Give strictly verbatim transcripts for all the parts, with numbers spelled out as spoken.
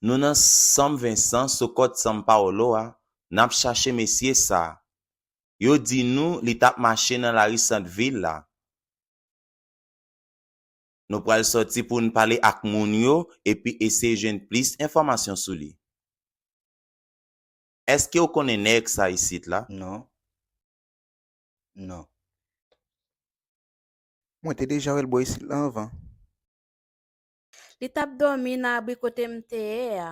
Nou nan San Vensan, sou kòt San Paolo a, n ap chache mesye sa a. Yo di nou li t ap mache nan lari sant vil la. Nou pral sòti pou n pale ak moun yo epi eseye jwenn plis enfòmasyon sou li. Èske w konnen nèg sa isit la? Non. Non. Mwen te deja wè l bò isit la anvan. Li t ap dòmi nan abri kote m te ye a.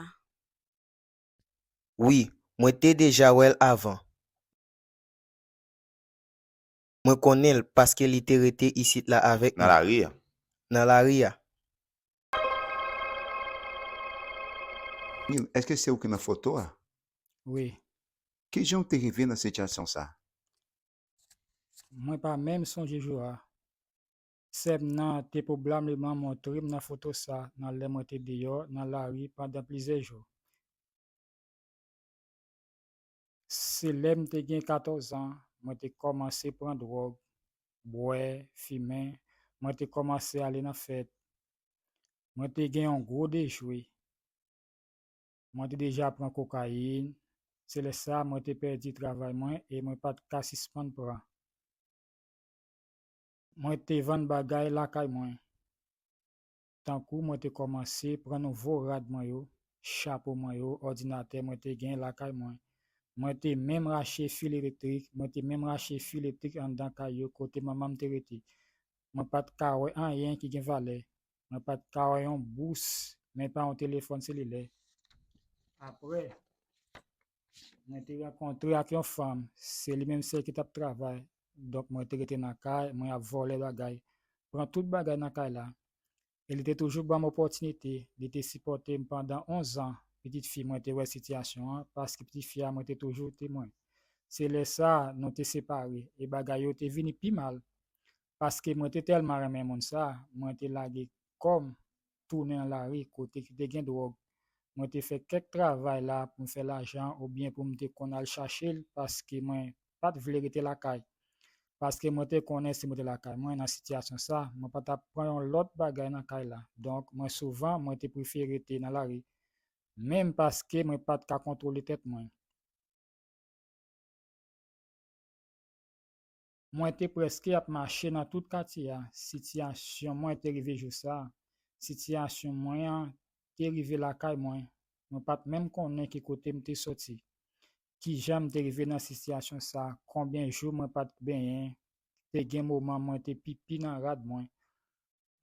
Wi, mwen te deja wè l avan. Mwen konnen l paske li te rete isit la avèk nou. Nan lari a. Nan lari a. Neil, èske se ou ki nan foto a? Wi. Kijan w te rive nan sitiyasyon sa a? Mwen pa menm sonje jou a. Sè m nan te pwoblèmleman montre m nan foto sa nan lè mwen te deyò nan lari pandan plizyè jou. Se lè m te gen katòz an, mwen te kòmanse pran dwòg, bwè, fimen, mwen te kòmanse ale nan fèt. Mwen te gen yon gwo dejwe. Mwen te deja pran kokayin. Se lè sa a mwen te pèdi travay mwen e mwen pa t ka sispann pran. Mwen te vann bagay lakay mwen. Tankou mwen te kòmanse pran nouvo rad mwen yo, chapo mwen yo, òdinatè mwen te gen lakay mwen. Mwen te menm rache fil elektrik, mwen te menm rache fil elektrik anndan kay yo kote manman m te rete. Mwen pa t ka wè anyen ki gen valè. Mwen pa t ka wè yon bous, men pa yon telefòn selilè. Apre, mwen te rankontre ak yon fanm, se li menm sèl ki t ap travay. Donk, mwen te rete nan kay, mwen ap vòlè bagay, pran tout bagay nan kay la. E li te toujou ban m opòtinite, li te sipòte m pandan onz an, pitit fi mwen te wè sitiyasyon an, paske pitit fi a mwen te toujou te mwen. Se lè sa a, nou te separe, e bagay yo te vini pi mal, paske mwen te tèlman renmen moun sa a, mwen te lage kò m tounen nan lari kote ki te gen dwòg. Mwen te fè kèk travay la pou m fè lajan oubyen pou m te konn al chache l paske mwen pa t vle rete lakay. Paske mwen te konnen si mwen te lakay mwen nan sitiyasyon sa, mwen pa t ap pran yon lòt bagay nan kay la. Donk, mwen souvan, mwen te prefere rete nan lari. Menm paske mwen pa t ka kontwole tèt mwen. Mwen te prèske ap mache nan tout katye a. Sitiyasyon mwen te rive jou sa a. Sitiyasyon mwen an te rive lakay mwen. Mwen pa t menm konnen ki kote m te soti. Kijan m te rive nan sitiyasyon sa a? Konbyen jou mwen pa t benyen? Te gen moman mwen te pipi nan rad mwen.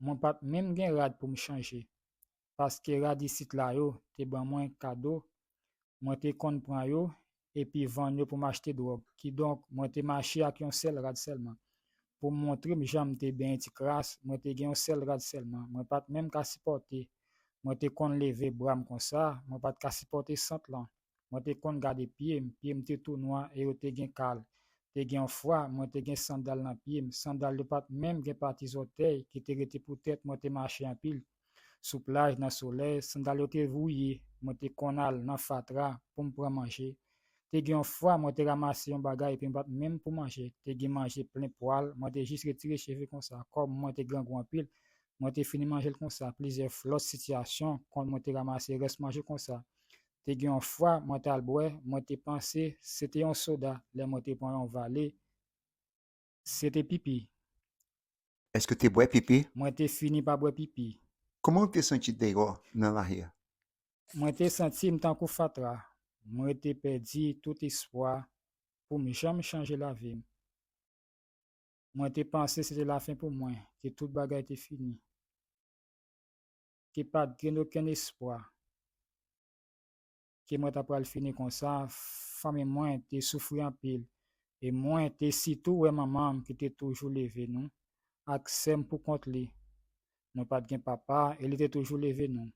Mwen pa t menm gen rad pou m chanje, paske rad isit la yo te ban mwen kado. Mwen te konn pran yo epi vann yo pou m achte dwòg. Kidonk, mwen te mache ak yon sèl rad sèlman. Pou m montre m jan m te benyen ti kras, mwen te gen yon sèl rad sèlman. Mwen pa t menm ka sipòte. Mwen te konn leve bra m konsa, mwen pa t ka sipòte sant lan. Mwen te konn gade pye m, pye m te tou nwa e yo te gen kal. Te gen yon fwa, mwen te gen sandal nan pye m. Sandal yo pa t menm gen pati zòtèy ki te rete poutèt mwen te mache anpil. Sou plaj, nan solèy, sandal yo te wouye. Mwen te konn al nan fatra pou m pran manje. Te gen yon fwa, mwen te ranmase yon bagay epi m pa t menm pou manje. Te gen manje plen pwal, mwen te jis retire cheve konsa. Kòm mwen te grangou anpil, mwen te fini manje l konsa. Plizyè lòt sitiyasyon, kon mwen te ranmase rès manje konsa. Te gen yon fwa, mwen t al bwè, mwen te panse se te yon soda lè mwen te pran yon vale. Se te pipi. Èske w te bwè pipi? Mwen te fini pa bwè pipi. Kòman w te santi deyò nan lari a? Mwen te santi m tankou fatra. Mwen te pèdi tout espwa pou m janm chanje lavi m. Mwen te panse se te lafen pou mwen, ke tout bagay te fini, ke pa t gen okenn espwa, ke mwen ta pral fini konsa. Fanmi mwen te soufri anpil, e mwen te sitou wè manman m ki te toujou leve nou ak sè m poukont li. Nou pa t gen papa, e li te toujou leve nou.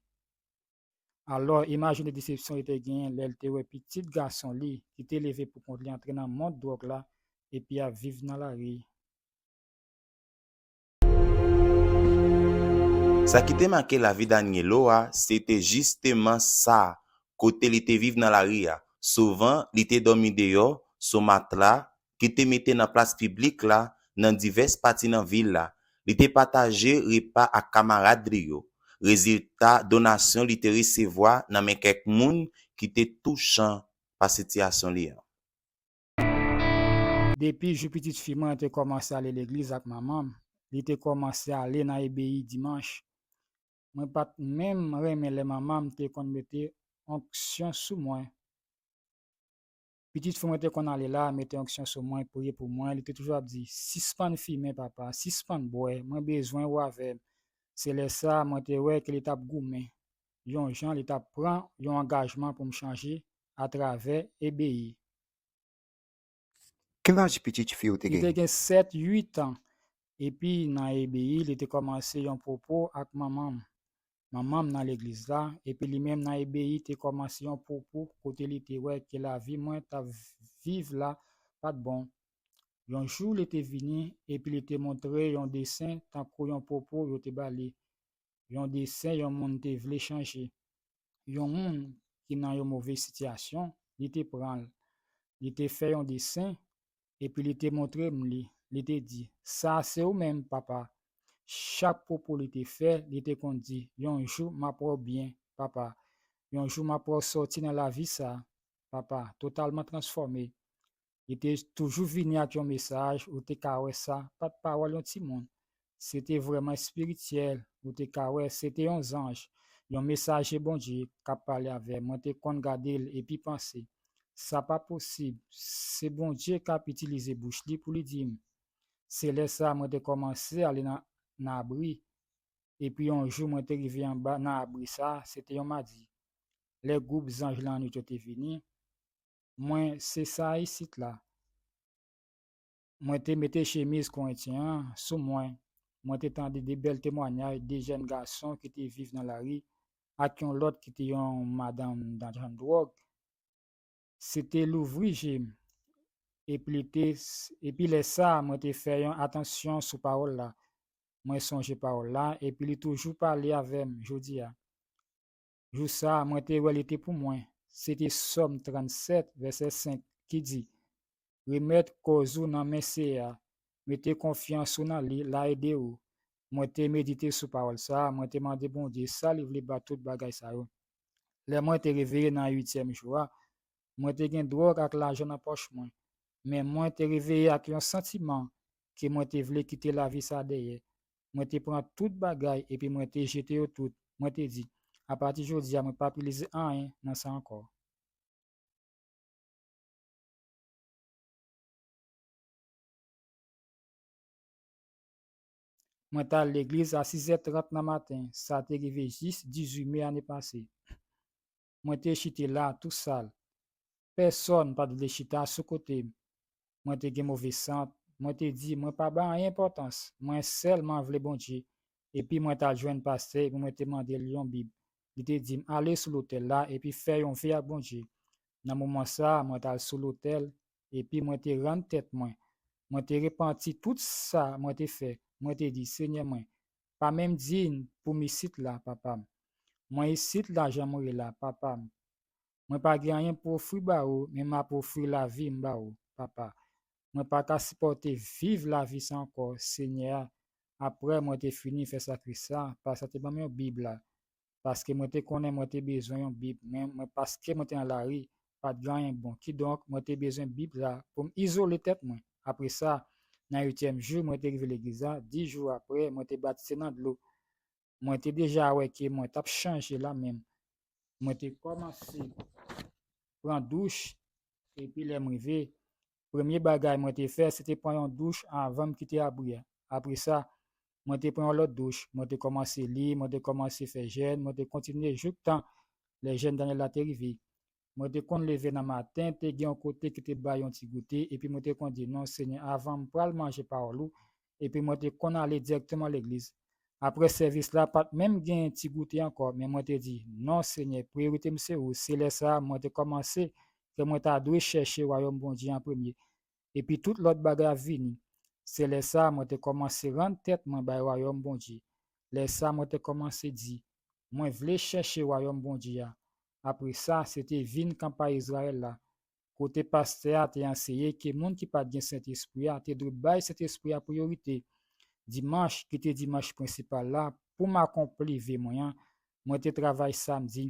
Alò, imajine desepsyon li te genyen lè l te wè pitit gason li ki te leve poukont li antre nan mond dwòg la epi ap viv nan lari. Sa ki te make lavi Daniello a, se te jisteman sa, kote li te viv nan lari a. Souvan, li te dòmi deyò, sou matla, ki te mete nan plas piblik la, nan divès pati nan vil la. Li te pataje repa ak kamarad li yo. rezilta donasyon li te resevwa nan men kèk moun ki te touchan pa sitiyasyon li an. Depi jou pitit fi mwen te kòmanse ale legliz ak manman m, li te kòmanse ale nan ebeyi dimanch. Mwen pa t menm renmen lè manman m te konn mete onksyon sou mwen. Pitit fi mwen te konn ale la, mete onksyon sou mwen, priye pou mwen. Li te toujou ap di, sispann fimen, papa, sispann bwè, mwen bezwen ou avè m. Se lè sa a, mwen te wè ke li t ap goumen. Yon jan, li t ap pran yon angajman pou m chanje atravè ebeyi. Ki laj pitit fi w te Li te genyen? gen sèt, uit an. Epi nan ebeyi, li te kòmanse yon pwopo ak manman m. Manman m nan legliz la, epi li menm nan ebeyi te kòmanse yon pwopo kote li te wè ke lavi mwen t ap viv la pa t bon. Yon jou, li te vini, epi li te montre yon desen tankou yon pwopo yo te ba li. Yon desen yon moun te vle chanje. Yon moun ki nan yon move sitiyasyon, li te pran l. Li te fè yon desen, epi li te montre m li. Li te di, sa a se ou menm, papa. Chak pwopo li te fè, li te konn di, yon jou m ap wè w byen, papa. Yon jou m ap wè w sòti nan lavi sa a, papa, totalman transfòme. Li te toujou vini ak yon mesaj, ou te ka wè sa pa t pawòl yon timoun. Se te vrèman espirityèl, ou te ka wè se te yon zanj, yon mesaje Bondye k ap pale avè m. Mwen te konn gade l epi panse, sa pa posib, se Bondye k ap itilize bouch li pou li di m. Se lè sa a mwen te kòmanse ale nan, nan abri, epi yon jou mwen te rive anba nan abri sa a, se te yon madi. Lè gwoup zanj lannwit yo te vini, mwen, se sa isit la. Mwen te mete chemiz Korentyen an sou mwen. Mwen te tande de bèl temwanyaj de jèn gason ki te viv nan lari ak yon lòt ki te yon madanm nan dwòg. Se te louvri je m. Epi, li te, epi lè sa a, mwen te fè yon atansyon sou pawòl la. Mwen sonje pawòl la, epi li toujou pale avè m jodi a. Jou sa a, mwen te wè li te pou mwen. Se te Sòm trannsèt, vèsè senk, ki di, remèt kòz ou nan men Seyè a, mete konfyans ou nan li, l a ede ou. Mwen te medite sou pawòl sa a, mwen te mande Bondye sa li vle ba tout bagay sa yo. Lè mwen te reveye nan uityèm jou a, mwen te gen dwòg ak lajan nan pòch mwen. Men mwen te reveye ak yon santiman ke mwen te vle kite lavi sa a dèyè. Mwen te pran tout bagay epi mwen te jete yo tout. Mwen te di, apati jodi a, mwen p ap itilize anyen nan sa ankò. Mwen t al legliz a sizè trant nan maten, sa te rive jis dizuit me ane pase. Mwen te chite la, tou sal. Pèsonn pa t vle chita sou kote m. Mwen te gen move sant. Mwen te di, mwen pa bay anyen enpòtans. Mwen sèlman vle Bondye. Epi mwen t al jwenn pastè epi mwen te mande l yon Bib. Li te di m, ale sou lotèl la epi fè yon ve ak Bondye. Nan moman sa a, mwen t al sou lotèl epi mwen te rann tèt mwen. Mwen te repanti tout sa mwen te fè. Mwen te di, Senyè mwen, pa menm diy pou m isit la, papa m. Mwen isit la jan mwen ye la, papa m. Mwen pa gen anyen pou ofri ba ou, men m ap ofri lavi m ba ou, papa. Mwen pa ka sipòte viv lavi sa ankò, Senyè a. Apre mwen te fini fè sakris sa, pastè te ban m yon Bib la. Paske mwen te konnen mwen te bezwen yon Bib, men mwen paske mwen te nan lari, pa t gen anyen bon. Kidonk, mwen te bezwen Bib la pou m izole tèt mwen. Apre sa, nan uityèm jou, mwen te rive legliz la. Dis jou apre, mwen te batize nan dlo. Mwen te deja wè ke mwen t ap chanje la menm. Mwen te kòmanse pran douch, epi lè m rive, premye bagay mwen te fè, se te pran yon douch anvan m kite abri a. Apre sa, mwen te pran yon lòt douch, mwen te kòmanse li, mwen te kòmanse fè jèn, mwen te kontinye jouktan lè jèn Daniel la te rive. Mwen te konn leve nan maten, te gen yon kote ki te bay yon ti goute, epi mwen te konn di, non, Senyè, avan m pral manje pawòl ou, epi mwen te konn ale dirèkteman legliz. Apre sèvis la, pa t menm gen ti goute ankò, men mwen te di, non, Senyè, priyorite m se ou. Se lè sa a, mwen te kòmanse ke mwen ta dwe chèche wayòm Bondye an premye. Epi tout lòt bagay ap vini. Se lè sa a, mwen te kòmanse rann tèt mwen bay wayòm Bondye. Lè sa a, mwen te kòmanse di, mwen vle chèche wayòm Bondye a. Apre sa, se te vin kanpay Izrayèl la, kote pastè a te anseye ke moun ki pa t gen Sentespri a te dwe bay Sentespri a priyorite. Dimanch, ki te dimanch prensipal la, pou m akonpli ve mwen an, mwen te travay samdi.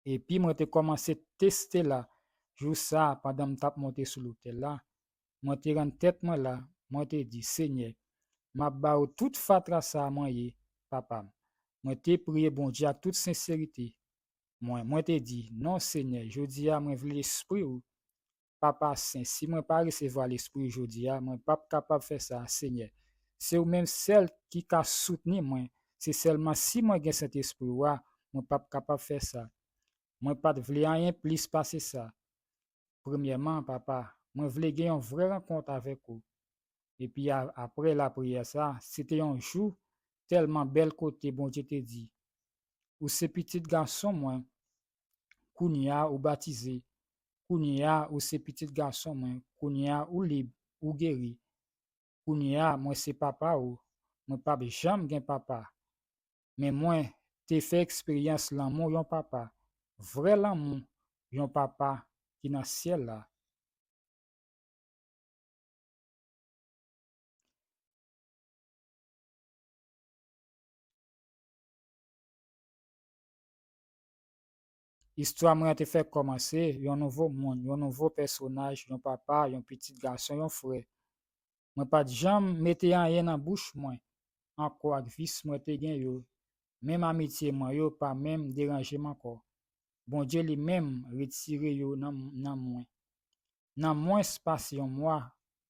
Epi mwen te kòmanse teste la. Jou sa a, pandan m t ap monte sou lotèl la, mwen te rann tèt mwen la, mwen te di, Senyè, m ap ba ou tout fatra sa a mwen ye, Papa m. Mwen te priye Bondye ak tout senserite. Mwen, mwen te di, Non, Senyè, jodi a mwen vle Lespri w. Papa Sen, si mwen pa resevwa Lespri w jodi a, mwen p ap kapab fè sa, Senyè. Se ou menm sèl ki ka soutni mwen. Se sèlman si mwen gen Sentespri w a, mwen p ap kapab fè sa. Mwen pa t vle anyen plis pase sa. Premyèman, Papa, mwen vle gen yon vrè rankont avèk ou. Epi a- apre lapriyè sa, se te yon jou tèlman bèl kote Bondye te di, Ou se pitit gason mwen, kounye a ou batize, kounye a ou se pitit gason mwen, kounye a ou lib, ou geri. Kounye a mwen se papa ou, mwen p ap janm gen papa. Men mwen te fè eksperyans lanmou yon papa, vrè lanmou yon papa ki nan syèl la. Istwa mwen an te fèk kòmanse, yon nouvo moun, yon nouvo pèsonaj, yon papa, yon pitit gason, yon frè. Mwen pa t janm mete anyen nan bouch mwen ankò ak vis mwen te gen yo. Menm amitye mwen yo pa menm deranje m ankò. Bondye li menm retire yo nan, nan mwen. Nan mwens pase yon mwa,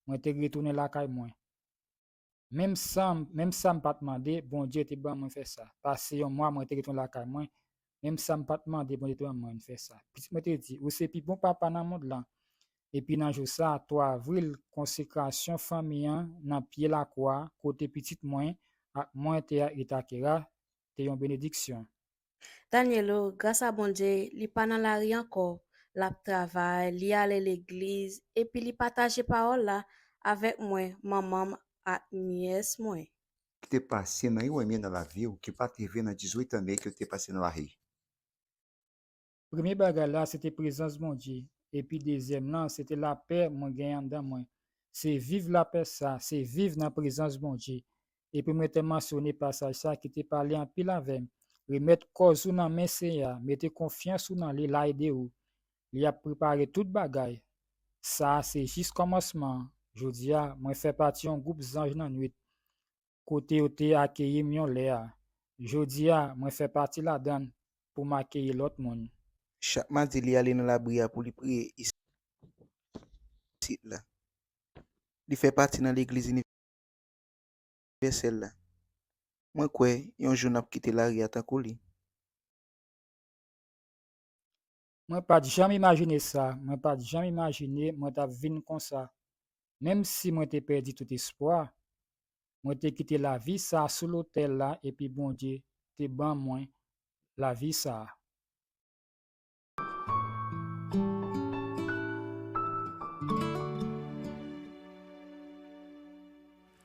mwen te retounen lakay mwen. Menm san, menm sa m pa t mande, Bondye te ban mwen fè sa. Pase yon mwa, mwen te retounen lakay mwen. Menm sa m pa t mande, Bondye te ban mwen fè sa. Pitit mwen te di, Ou se pi bon papa nan mond lan. Epi nan jou sa, twa avril, konsekrasyon fanmi an nan pye lakwa, kote pitit mwen ak mwen te a Itakera, te yon benediksyon. Danielo, gras a Bondye, li pa nan lari ankò. L ap travay, li ale legliz, epi li pataje pawòl la avèk mwen, manman m ak nyès mwen. Ki te pase nan Iwemye nan lavi w ki pa t rive nan dizuit ane ke w te pase nan lari? Premye bagay la, se te prezans Bondye. Epi dezyèm nan, se te lapè mwen gen anndan mwen. Se viv lapè sa, se viv nan prezans Bondye. Epi mwen te mansyone pasaj sa ki te pale anpil avè m. Remèt kòz ou nan men Seyè a, mete konfyans ou nan li, l a ede ou. Li ap prepare tout bagay. Sa a se jis kòmansman an. Jodi a, mwen fè pati yon gwoup zanj nan nwit, kote yo te akeyi m yon lè a. Jodi a, mwen fè pati ladan l pou m akeyi lòt moun. Chak madi, li ale nan labri a pou li priye isit la. Li fè pati nan legliz inivèsèl la. Mwen kwè, yon jou n ap kite lari a tankou li. Mwen pa t janm imajine sa, mwen pa t janm imajine mwen t ap vin konsa. Menm si mwen te pèdi tout espwa, mwen te kite lavi sa a sou lotèl la epi Bondye te ban mwen lavi sa a.